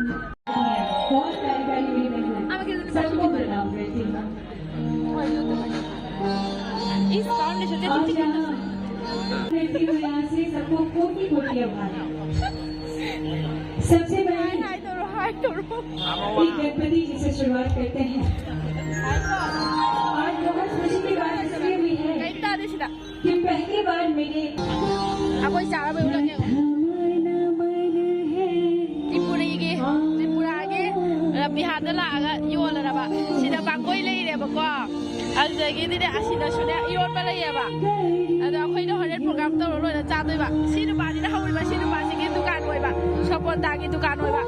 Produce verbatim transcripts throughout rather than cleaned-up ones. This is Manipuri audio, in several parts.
बहुत प्यारी प्यारी मेरी बहन है। सबको प्रणाम करती हूँ। इस फाउंडेशन से आज यहाँ करती हूँ, यहाँ से सबको कोटि कोटि आभार। सबसे पहले एक गणपति जी से शुरुआत करते हैं। आज बहुत खुशी की बात इसलिए भी है कि पहली बार मेरे ꯑꯩꯈꯣꯏ ꯆꯥꯔꯕ ꯎꯠꯂꯛꯀꯦ꯫ ꯇ꯭ꯔꯤꯄꯨꯔꯤꯒꯤ, ꯇ꯭ꯔꯤꯄꯨꯔꯥꯒꯤ, ꯑ, ꯕꯤꯍꯥꯔꯗ ꯂꯥꯛꯑꯒ ꯌꯣꯜꯂꯔꯕ꯫ ꯁꯤꯗ ꯄꯥꯡꯒꯣꯏ ꯂꯩꯔꯦꯕꯀꯣ꯫ ꯑꯗꯨꯗꯒꯤꯗꯤꯅꯦ, ꯑꯁꯤꯗꯁꯨꯅꯦ, ꯏꯔꯣꯟꯕ ꯂꯩꯌꯦꯕ꯫ ꯑꯗꯣ ꯑꯩꯈꯣꯏꯅ ꯍꯣꯔꯦꯟ ꯄ꯭ꯔꯣꯒ꯭ꯔꯥꯝ ꯇꯧꯔ ꯂꯣꯏꯔ ꯆꯥꯗꯣꯏꯕ꯫ ꯁꯤ ꯅꯨꯄꯥꯁꯤꯅ ꯍꯧꯔꯤꯕ, ꯁꯤ ꯅꯨꯄꯥꯁꯤꯒꯤ ꯗꯨꯀꯥꯟ ꯑꯣꯏꯕ, ꯁꯣꯄꯣꯟꯗꯥꯒꯤ ꯗꯨꯀꯥꯟ ꯑꯣꯏꯕ꯫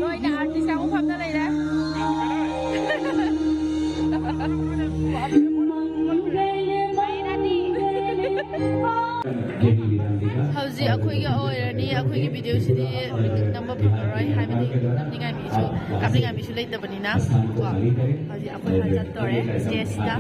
ꯂꯣꯏꯅ ꯑꯥꯔꯇꯤꯁ ꯀꯥꯡꯕꯨ ꯐꯝꯗ ꯂꯩꯔꯦ꯫ ꯍꯧꯖꯤꯛ ꯑꯩꯈꯣꯏꯒꯤ ꯑꯣꯏꯔꯅꯤ, ꯑꯩꯈꯣꯏꯒꯤ ꯚꯤꯗꯤꯑꯣꯁꯤꯗꯤ ꯅꯝꯕ ꯐꯪꯉꯔꯣꯏ, ꯍꯥꯏꯕꯗꯤ ꯅꯝꯅꯤꯡꯉꯥꯏ ꯃꯤꯁꯨ, ꯀꯥꯞꯅꯤꯡꯉꯥꯏ ꯃꯤꯁꯨ ꯂꯩꯇꯕꯅꯤꯅ ꯀꯣ꯫ ꯍꯧꯖꯤꯛ ꯑꯩꯈꯣꯏ ꯍꯥꯏ ꯆꯠꯇꯣꯔꯦ ꯁ꯭ꯇꯦꯖꯁꯤꯗ꯫